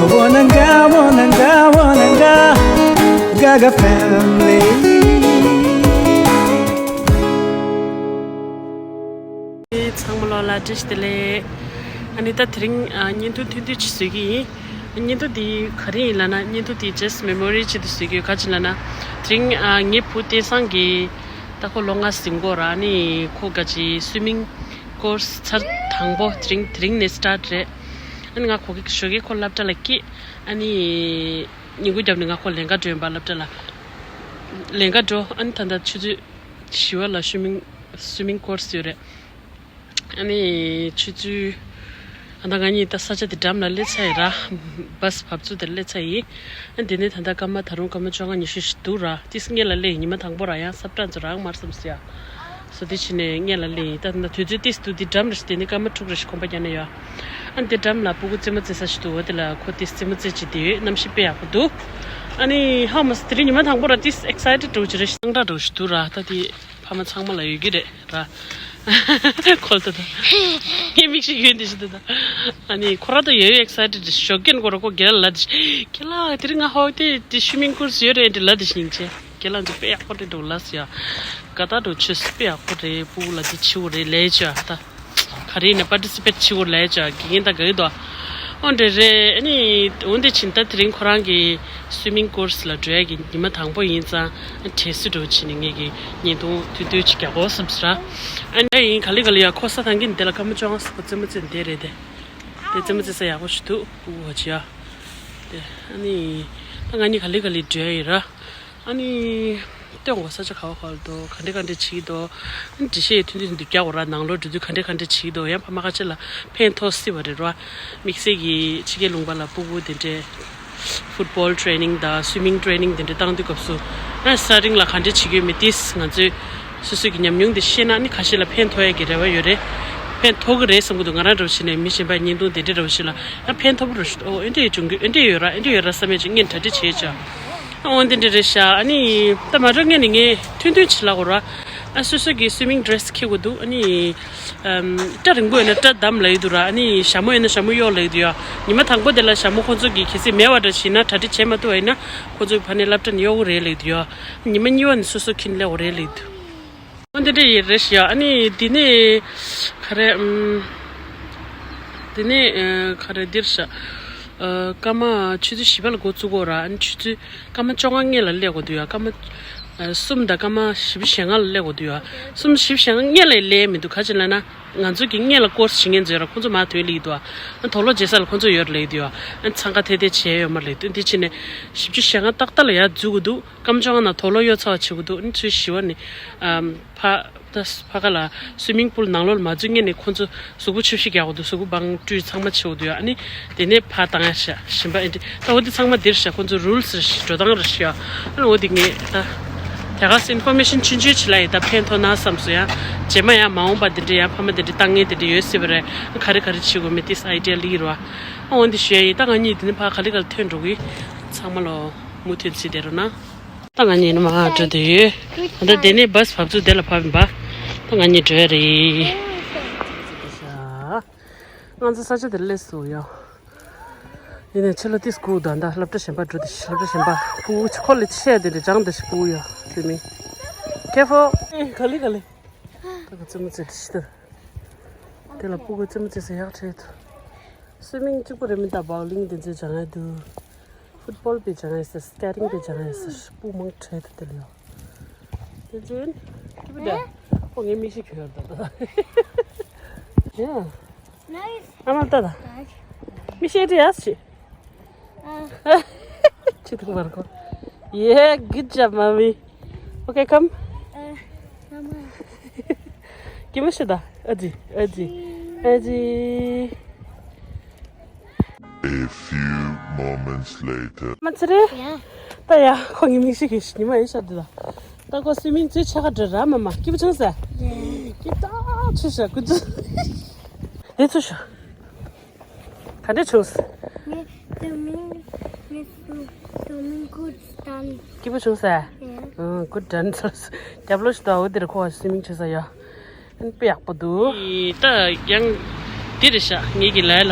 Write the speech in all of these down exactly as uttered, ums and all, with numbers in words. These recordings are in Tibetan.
Wananga, wananga, wananga, Gaga family. ཚང་མ་ལོ་ལ་བཀྲ་ཤིས་བདེ་ལེགས། ཨ་ནི་ད་དེ་རིང་ཨ་བརྙན་ཐུང་ཐུང་ཐུང་ཅིག་བཟོ་གི་ཡིན། བརྙན་ཐུང་འདི་ག་རེ་ཡིན་ལབ་ན། བརྙན་ཐུང་འདི་just memory ཆེད་དུ་བཟོ་གི་ཡོད། ག་ཅི་ལབ་ན། དེ་རིང་ཨ་ངའི་བུ་བསྟན་བཟང་གིས་ད་ཁོ་ལོ་ལྔ་ཟིན་གོ་ར། ཨ་ནི་ཁོ་ག་ཅི་swimming course ཚར་དང་པོ་དེ་རིང་དེ་རིང་ནས་start རེད། ཨ་ནི་ང་གོ་གི་ཞོགས་ཀས་ཁོ་སློབ་གྲྭ་ལ་སྐྱེལ། ཨ་ནི་ཉིན་གུང་རྒྱབ་ནས་ང་ཁོ་ལེན་ག་འགྲོ་ཡིན་པ། སློབ་གྲྭ་ལ་ལེན་ག་འགྲོ། ཨ་ནི་ད་ལྟ་ཆུ་ཚོད་བཞི་པ་ལ་swimming swimming course ཡོད་རེད། ཨ་ནི་ཆུ་ཚོད། ཨ་ད་ང་གཉིས་ད་ས་ཆ་དེ་འགྲམ་ལ་སླེབས་ཚར་ཡིན་ར། བྷ་སི་བབས་ཚུགས་དེར་སླེབས་ཚར་ཡིན། ཨ་དེ་ནས་ད་ལྟ་སྐར་མ་ད་རུང་སྐར་མ་བཅོ་ལྔ་ཉི་ཤུ་ཞིག་འདུག་ར། ཏིས་སྔོན་ལ་སླེབས་ཡིན། ཉི་མ་དང་པོ་ར། ཡང་སབ་ཏྲ་ཚོ་རག་མ་རེད་བསམ་སོང་ཡ། སོ་དེ་ཕྱིན་ནས་སྔོན་ལ་སླེབས་ཡིན། ད་ད་དུས་ཚོད་ཏིས་འདུག་དེ་འགྲམ་རེད་ཤག་དེ་ནས་སྐར་མ་དྲུག་རེད་ཤག་གོམ་པ་རྒྱག་ན་ཡ། ཨ་དེ་འགྲམ་ལ་སྤུ་གུ་རྩེད་མོ་རྩེ་ས་ཞིག་འདུག་འོ་དེ་ལ་ཁོ་ཏིས་རྩེད་མོ་རྩེད་ཅིག་དེ་ཡོད། གནམ་གཤིས་དཔེ་ཡག་པོ་འདུག་ཨ་ནི་ཧ་མ་སི་དེ་རིང་ཉི་མ་དང་པོ་ར། ཏིས་excited འདྲ་བོ་ཅིག་རེད་ཤག་སྣང་གྲགས་འདྲ་བོ་ཞིག་འདུག་ར། ད་དེ་ཕ་མ་ཚང་མ་ལ་ཡོད་ཀྱི་རེད་ར། ཁོལ་ཏོ་ད། ངའི་མིག་ཤེལ་གྱོན་དེ་ཞིག་ད་ད། ཨ་ནི་ཁོ་ར་ད་ཡོད་ཡོད་excited ཞོགས་ཀས་ཁོ་ར་ཁོ་རྒན་ལགས་ལ་དེ་ཞིག་རྒན་ལགས་དེ་རིང་ང་ཧོ་དེ་དེ་swimming course ཡོད་རེད་དེ་ལབ་དེ་ཞིག་ཡིན་ཅེ། རྒན་ལགས་ཚོ་དཔེ་ཡག་པོ་རེད་འདུག་ལབ་སོང་ཡ། དགའ་ཐག་འགྲོ། ཆོས་དཔེ་ཡག་པོ་རེད། སྤུ་གུ་ལ་དེ་བྱེད་དགོས་རེད་ལབ་ཅེ་ད། ག་རེ་ཡིན་ན་participate བྱེད་དགོས་ལབ་ཅེ། དགེ་རྒན་དང་དགའ་གི་འདུག་འོ་འདྲ་རེད། ཨ་ནི་འོ་འདི་ཕྱིན་ད་དེ་རིང་ཁོ་རང་གི་swimming course ལ་འགྲོ་ཡ་གི་ཉི་མ་དང་པོ་ཡིན་ཙང་། ཨ་དྲན་གསོ་འདྲ་བོ་བྱས་ནས་ངེད་ཀྱི་བརྙན་ཐུང་ཐུང་ཐུང་ཅིག་རྒྱག་དགོས་བསམ་སོང་ར། ཨ་ནི་ཡིན་ག་ལེ་ག་ལེ་ཡ། ཁོ་ས་ཐང་གི་འདི་ལ་སྐར་མ་བཅོ་ལྔ་ཙམ་ཁོ་རྩེད་མོ་རྩེ་འདི་རེད་དེ། དེ་རྩེད་མོ་རྩེ་ས་ཡག་པོ་ཞིག་འདུག་སྤུ་གུ་བ་ཅི་ཡ། དེ་ཨ་ནི་ད་ང་གཉིས་ག་ལེ་ག་ལེ་འགྲོ་ཡ་ཡིན་ར། ཨ་ནི་སྟོན་གོ་ས་ཆ་ག་བ་ག་བ་འདུག་ག་འདྲ་ག་འདྲ་བྱེད་ཀྱི་འདུག་འགྲེལ་བཤད་ཐུང་ཐུང་ཐུང་ཐུང་རྒྱག་དགོས་ར། ནང་ལོགས་འགྲོ་དུས་ག་འདྲ་ག་འདྲ་བྱེད་ཀྱི་འདུག་ཡང་ཕ་མ་ཁ་ཤས་ལ་ཕན་ཐོགས་སྲིད་པ་རེད་ར། དམིགས་བསལ་གྱི་ཕྱི་རྒྱལ་ལུང་པ་ལ་སྤུ་གུ་དེ་འདྲས་football training དང་swimming training དེ་འདྲས་བཏང་དུས་སྐབས་སུ། ཨ་starting ལ་ག་འདྲས་བྱེད་ཀྱི་ཡོད་མེད་ཏིས་ང་ཚོས་སོ་སོ་གི་ཉམས་མྱོང་དེ་ཤེས་ན། ཨ་ནི་ཁ་ཤས་ལ་ཕན་ཐོགས་ཡ་གི་རེ་བ་ཡོད་རེད། ཕན་ཐོགས་ཀྱི་རེད་བསམ་གྱི་འདུག་ང་རང་འདྲ་བོ་བྱས་ནས་མི་གཞན་པ་བརྙན་ཐུང་དེ་འདྲས་འདྲ་བོ་ཞིག་ལ་ཡང་ཕན་ཐོགས་པོ་རེད་ཤག་འོ་ཨེ་འདྲས་བྱུང་གི། ཨེ་འདྲས་ཡོད་ར། ཨེ་འདྲས་ཡོད་ར་བསམ་ཡས་ཅིག་སྔོན་གྲ་སྒྲིག་བྱས་ཅག་འོ་འདི་འདྲས་རེད་ཤག་ཨ་ནི་ད་མ་འགྲོ་སྔོན་ནས་ངས་ཐུང་ཐུང་ཅིག་ལབ་དགོས་ར། ཨ་སོ་སོ་གི་swimming dress འཁྱེར་དགོས་འདུག་ཨ་ནི་ཨམ་སྐྲ་རིང་པོ་ཡོད་ན་སྐྲ་བསྡམས་ལབ་ཡི་འདུག་ར། ཨ་ནི་ཞྭ་མོ་ཡོད་ན་ཞྭ་མོ་གཡོགས་ལབ་ཡི་འདུག་ཡ། ཉི་མ་དང་པོ་དེ་ལ་ཞྭ་མོ་ཁོང་ཚོ་གི་གལ་སྲིད་མེད་པ་འདྲ་ཞིག་ན། གྲ་སྒྲིག་བྱས་མ་ཐུབ་པ་ཡིན་ན་ཁོང་ཚོ་གི་ཕ་ནས་སློབ་གྲྭ་ནས་གཡོག་གི་རེད་ལབ་ཡི་འདུག་ཡ། ཉི་མ་གཉིས་པ་ནས་སོ་སོ་འཁྱེར་ནས་སླེབས་དགོས་རེད་ལབ་ཡི་འདུག་འོ་འདི་འདྲ་ཡིན་རེད་ཤག་ཨ་ནི་འདི་ནས་ག་རེ་ཨམ། འདི་ནས་ཨ་ག་རེ་འདིར་ཤག་ཨ་སྐར་མ་ཆུ་ཚོད་བཞི་པ་ལ་འགོ་བཙུགས་དགོས་ར། ཨ་ནི་ཆུ་ཚོད་སྐར་མ་བཅོ་ལྔ་སྔོན་ལ་སླེབས་དགོས་འདུག་ཡ། སྐར་མ་ཨ་གསུམ་དང་སྐར་མ་བཞི་བཅུ་ཞེ་ལྔ་ལ་སླེབས་དགོས་འདུག་ཡ། གསུམ་བཞི་བཅུ་ཞེ་ལྔ་སྔོན་ལ་སླེབས་མི་འདུག་ག་ཅི་ལབ་ན་ང་ཚོ་གི་སྔོན་ལ་course བྱེད་མཁན་ཚོ་ཡོད་ར། ཁོང་ཚོ་མར་ཐོན་སླེབས་ཀྱི་འདུག་ཨ་དུག་ལོག་བརྗེ་ས་ལ་ཁོང་ཚོ་ཡོད་ར་སླེབས་ཀྱི་འདུག་ཨ་འཚང་ཁ་ཐེ་ཐེ་བྱས་ཡོད་མ་རེད་ལབ་ཡི་འདུག་འདི་ཕྱིན་ནས་བཞི་བཅུ་ཞེ་ལྔ་ཏག་ཏག་ལ་ཡར་འཛུལ་དགོས་འདུག་སྐར་མ་བཅོ་ལྔ་ནང་དུག་ལོག་གཡོག་ཚར་བ་བྱེད་དགོས་འདུག་ཨ་ནི་ཆུ་ཚོད་བཞི་པ་ནས་ཨམ་ཕ་ད་ཕ་ག་ལ་swimming pool ནང་ལོགས་ལ་མ་འཛུལ་སྔོན་ནས་ཁོང་ཚོ་གཟུགས་པོ་ཆུ་བཤལ་རྒྱག་དགོས་འདུག་གཟུགས་པོ་བང་བཀྲུས་ཚང་མ་བྱེད་དགོས་འདུག་ཡ། ཨ་ནི་དེ་ནས་ཕར་བཏང་ཡ་ཤག་ཞིམ་པ་ཨེ་འདྲ། ད་འོ་འདི་ཚང་མ་འདིར་ཤག་ཁོང་ཚོ་rules རེད་ཤག་འགྲོ་སྟངས་རེད་ཤག་ཨ་ནི་འོ་འདི་ངས་ད་དེ་ག་སེ་information ཆུང་ཆུང་ཅིག་ལ་ཡི་ད་ཕན་ཐོགས་ན་བསམ་སོང་ཡ། རྗེས་མ་ཡང་མ་འོངས་པ་འདི་འདྲ་ཡང་ཕ་མ་འདི་འདྲ་བཏང་མཁན་འདི་འདྲ་ཡོད་སྲིད་པ་རེད། ག་རེ་ག་རེ་བྱེད་དགོས་མིན་ཏིས་idea ལི་ར། ཨ་འོ་འདི་ཞུ་ཡ་ཡིན། ད་ང་གཉིས་འདི་ནས་ཕར་ག་ལེ་ག་ལེ་ཐོན་འགྲོ་གི། ཚང་མ་ལོ་མུ་མཐུད་བྱེད་བསྡད་རོགས་གནང་། ད་ང་གཉིས་ནི་མར་འགྲོ་བསྡད་ཡོད། ད་ལྟ་དེ་ནས་བྷ་སི་བབས་ཚུགས་དེ་ལ་བབས་ཡིན་པ། ད་ང་གཉིས་འགྲོ་ཡ་རེད། ང་ཚོ་ས་ཆ་དེར་སླེབས་སོང་ཡ། ཡིན་ནའི་ཕྱི་ལོགས་ཏིས་སྒུག་དང་། ད་སློབ་གྲྭ་གཞན་པ་འགྲོ་དེ། སློབ་གྲྭ་གཞན་པ་སྤུ་གུ་ཁོ་ལས་ཆེ་དེ་འདྲ་སྦྱངས་དེ་སྤུ་གུ་ཡ། སུའི་མིང་། ཁེ་ཧྥོ། ཨེ་ག་ལེ་ག་ལེ། ད་ག་རྩེད་མོ་རྩེ་དེ་ཤི་ད། དེ་ལ་སྤུ་གུ་རྩེད་མོ་རྩེ་ས་ཡག་ཁྲེལ་དུ། སུའི་མིང་གཅིག་པོ་རེད་མི་འདུག་བའོ་ལིང་དེ་ཚོས་སྦྱང་ཡ་འདུག་ཕུཊ་བོལ་པའི་སྦྱང་ཡ་ཟེར། སི་ཀེ་ཊིང་པའི་སྦྱང་ཡ་ཟེར། སྤུ་མང་དྲགས་དེ་དེ་ལ་ཡོད། དེ་ཚོས་ཀི་པི་ད། ཨོ་ངའི་མིག་ཤེལ་གྱོན་ཡོད་ད། ཡ། ཨ་མ་ལྟ་ད། མིག་ཤེལ་དེ་ཡ་ཞིག་ཆི་ཐུག་བར་གོ། Yeah, good job, mommy. Okay, come. ཨ། ཨ་མ། ཀི་མ་ཤི་ད། ཨ་ཙི། ཨ་ཙི། ཨ་ཙི། A few moments later. མ་ཚེ་རེད། ཡ། ད་ཡ་ཁོ་ངའི་མིག་ཤེལ་གྱོན་ཤག་ཉི་མ་ཡིན་ཤག་འདི་ད། ད་ཁོ་སུའི་མིང་ཚོས་ཆ་ག་འདྲ་ར་མ་མ། སྐྱིད་པོ་བྱུང་ས། ཡ། སྐྱིད་ད་ཆུ་ཤ་ཀུ་ཅུ། དེ་ཚུ་ཤ། ག་འདྲ་བྱུང་ས། ངས་སུའི་མིང་། ངས་སུ་སུའི་མིང་good done. སྐྱིད་པོ་བྱུང་ས། ཡ། ཨང་། good done ཟེར། རྒྱབ་ལོགས་ཤིག་ད། འོ་འདིར་ཁོ་སུའི་མིང་བྱེད་ས་ཡ། ཨན་དཔེ་ཡག་པོ་འདུག་ད་ཡང་འདི་རེད་ཤག་ངེད་ཀྱི་ལའི་ལ།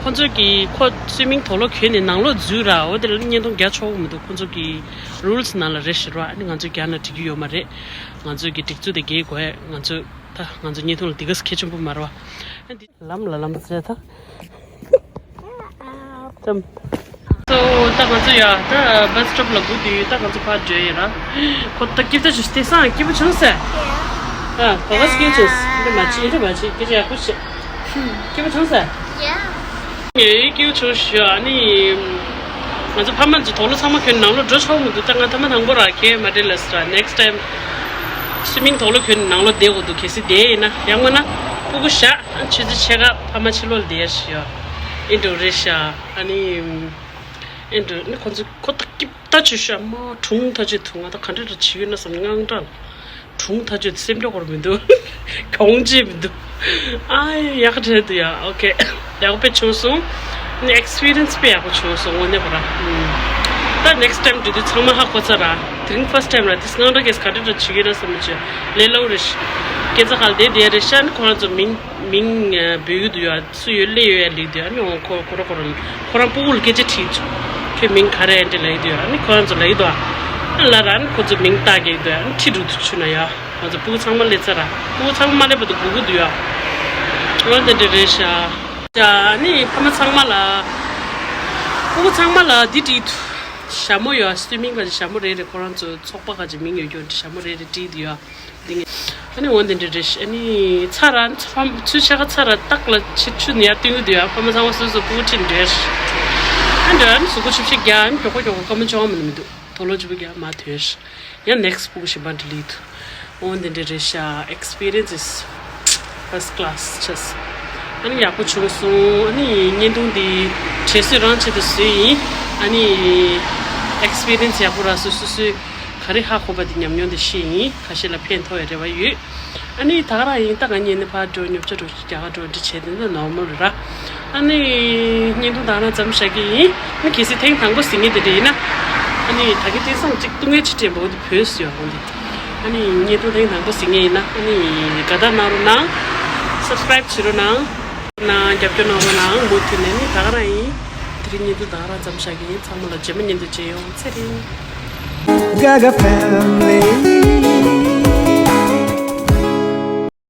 ཁོ་ཚོས་ཀྱིས་ཁོ་སུའི་མིང་དོག་ལོག་གྱོན་ནས་ནང་ལོགས་འཛུལ་ར། འོ་དེ་ལ་བརྙན་ཐུང་རྒྱག་ཆོག་གི་མི་འདུག་ཁོ་ཚོ་གི་རུལ་སི་ནང་ལ་རེད་ཤག་ར། ཨ་ནི་ང་ཚོས་རྒྱག་ན་འགྲིག་གི་ཡོད་མ་རེད། ང་ཚོས་ཀྱི་སྒྲིག་འཛུགས་དེ་འགལ་དགོས། ང་ཚོས་ད་ང་ཚོ་བརྙན་ཐུང་ལ་དེ་ག་གལ་ཆེན་པོ་མ་རེད་བ། ཨ་འདི་ལམ་ལ་ལམ་ཟེར་ད། ཙམ། སོ་ད་ང་ཚོ་ཡ་ད་བྷ་སི་སི་ཊོབ་ལ་སྒུག་བསྡད་ཡོད། ད་ང་ཚོ་ཕར་འགྲོ་ཡོད་ར། ཁོ་ད་སྐྱིད་ད་ཞུ་སྟེ་སང་སྐྱིད་པོ་བྱུང་ཟེར། ཨ་གོ་ག་སྐྱིད་བྱུང་ཟེར། འདི་མ་བྱེད་འདི་མ་བྱེད་སྐད་ཆ་ཡག་པོ་བཤད། སྐྱིད་པོ་བྱུང་ཟེར། ངས་སྐྱིད་པོ་བྱུང་ཞུ། ཨ་ནི་ང་ཚོ་ཕ་མ་ཚོ་དོག་ལོ་ཚང་མ་གྱོན་ནང་ལོགས་འགྲོ་ཆོག་མི་འདུག་ད་ང་ཐ་མ་དང་པོ་ར་ཁྱེད་མ་འདྲེ་ལ་ཟེར་ར། ནེག་སི་ཊའིམ་སུའི་མིང་དོག་ལོག་གྱོན་ནང་ལོགས་བསྡད་དགོས་འདུག་གལ་སྲིད་བསྡད་ཡིན་ན། ཡང་མིན་ན་སྤུ་གུ་བཞག་ཆུ་ཚོད་ཕྱེད་ཀ་ཕ་མ་ཕྱི་ལོགས་ལ་བསྡད་ཡ་ཞུ་ཡ། ཨེ་འགྲོ་རེད་ཤག་ཨ་ནི། ཨེ་འགྲོ་ནི་ཁོ་ཚོ་ཁོ་ཐག་སྐྱིད་ད་ཆུ་ཤ་མ་གྲུང་ཐག་ཆོད་འདུག་ང་ད་ག་འདྲ་འདྲ་བྱེད་ཡོད་ན་བསམ། དངངས་སྐྲག་གྲུང་ཐག་ཆོད་སེམས་ཀྱི་འཁོར་མི་འདུག་གྱོང་ཆེ་མི་འདུག་ཨ་ཡག་གྲལ་འདུག་ཡ། ཨོ་ཁེ། ཡག་པོ་དཔེ་བྱུང་སོང་། ནི་ཨེག་སི་པི་རི་ཡན་སི་དཔེ་ཡག་པོ་བྱུང་སོང་དངོས་གནས་པ་ར། ད་next time འགྲོ་དུས་ཚང་མ་ཧ་གོ་ཚར་ར། དེ་རིང་first time ར། དེ་དངངས་སྐྲག་གིས་ག་འདྲ་འདྲ་བྱེད་ཀྱི་ར་བསམ་གྱི། ལས་སླ་པོ་རེད་ཤག་སྐས་འཛེག་སྒང་ལ་བསྡད་བསྡད་རེད་ཤག་ནི་ཁོ་རང་ཚོ་མིང་མིང་འབོད་ཀྱི་འདུག་ཡ། སུ་ཡོད་སླེབས་ཡོད་ཡ་ལབ་ཀྱི་འདུག་ཨ་ནི་འོ་ཁོ་ཁོ་རང་ཁོ་རང་ཁོ་རང་སྤུ་གུ་ལ་སྐད་ཆ་དྲིས་བྱུང་། ཁྱོད་མིང་ག་རེ་ཨེ་འདྲ་ལབ་ཀྱི་འདུག་ཨ་ནི་ཁོ་རང་ཚོ་ལབ་ཀྱི་འདུག་ཨ་ལ་ར་ཨ་ནི་ཁོ་ཚོ་མིང་བཏགས་ཀྱི་འདུག་ཨ་ནི་ཁྲིད་འགྲོ་དུས་ཆུ་ན་ཡ། ང་ཚོ་སྤུ་གུ་ཚང་མ་སླེབས་ཚར་ར། སྤུ་གུ་ཚང་མ་སླེབས་པ་དང་སྒུག་གི་འདུག་ཡ། འོ་དེ་འདྲ་རེད་ཤག་ཨ་ནི་ཕ་མ་ཚང་མ་ལ་སྤུ་གུ་ཚང་མ་ལ་འདི་བྲིས་འདུག་ཞྭ་མོ་ཡ། སུའི་མིང་ག་ཞྭ་མོ་རེ་རེ་ཁོ་རང་ཚོ་ཚོགས་པ་ག་ཅིག་མིང་ཡོད་རྒྱུ་འདྲ་ཞྭ་མོ་རེ་རེ་བྲིས་འདུག་ཡ། འདི་ངས་ཨ་ནི་འོ་འདི་འདྲ་རེད་ཤག་ཨ་ནི་ཚར་ར་ཚ་ཕམ་ཚུལ་ཆ་ག་ཚར་ར་སྟག་ལ་ཕྱིར་ཆུ་ནི་ཡར་བཏོན་གི་འདུག་ཡ། ཕ་མ་ཚང་མ་སོ་སོ་སྤུ་གུ་ཁྲིད་འདྲ་ཤག་ཨ་འདྲ་ཨ་ནི་གཟུགས་པོ་ཆུབ་ཤིག་རྒྱ་ཨ་ནི་མགྱོགས་པོ་མགྱོགས་པོ་སྐར་མ་བཅོ་ལྔ་མ་ནི་མི་འདུག་དོ་ལོ་བཅུ་པོ་རྒྱ་མ་ཐོན་ཤག་ཡང་next སྤུ་གུ་གཞན་པ་འདྲ་སླེབས་འདུག་འོ་འདི་འདྲ་རེད་ཤག experience is first class ཆགས། ཨ་ནི་ཡག་པོ་བྱུང་སོང་། ཨ་ནི་བརྙན་ཐུང་འདི་དྲན་གསོ་རང་ཆེད་དུ་བཟོས་ཡིན། ཨ་ནི་experience ཡག་པོ་རག་སོང་། སོ་སོས་ག་རེ་ཧ་གོ་བ་འདི་ཉམས་མྱོང་འདི་བཤད་ཡིན། ཁ་ཤས་ལ་ཕན་ཐོགས་ཡ་རེ་བ་ཡོད། ཨ་ནི་ད་ག་རང་ཡིན། ད་ང་གཉིས་ནི་ཕར་འགྲོ་ཉོ་ཆ་འགྲོ་རྒྱ་གར་འགྲོ་འདི་བྱས་དེ་འདི་normal རེད་ར། ཨ་ནི་བརྙན་ཐུང་ད་ག་རང་མཚམས་བཞག་གི་ཡིན། ཨ་ནི་གལ་སྲིད་ཐེངས་དང་པོ་གཟིགས་མཁན་དེ་འདྲ་ཡིན་ན། ཨ་ནི་ད་གིན་བསྟན་སྲུང་གཅིག་ཏུ་ངའི་ཕྱི་དྲན་པོ་འདི་བོད་སུ་ཡོད་འོང་འདི། ཨ་ནི་བརྙན་ཐུང་ཐེངས་དང་པོ་གཟིགས་མཁན་ཡིན་ན་ཨ་ནི་དགའ་རྟགས་གནང་རོགས་གནང་། subscribe བྱེད་རོགས་གནང་། ན་རྒྱབ་སྐྱོར་གནང་རོགས་གནང་། མུ་མཐུད་ནས་ནི་ད་ག་རང་ཡིན། དེ་རིང་བརྙན་ཐུང་ད་ག་རང་མཚམས་བཞག་གི་ཡིན། ཚང་མ་ལ་རྗེས་མ་བརྙན་ཐུང་མཇལ་ཡོང་། ཚེ་རིང་། Gaga family.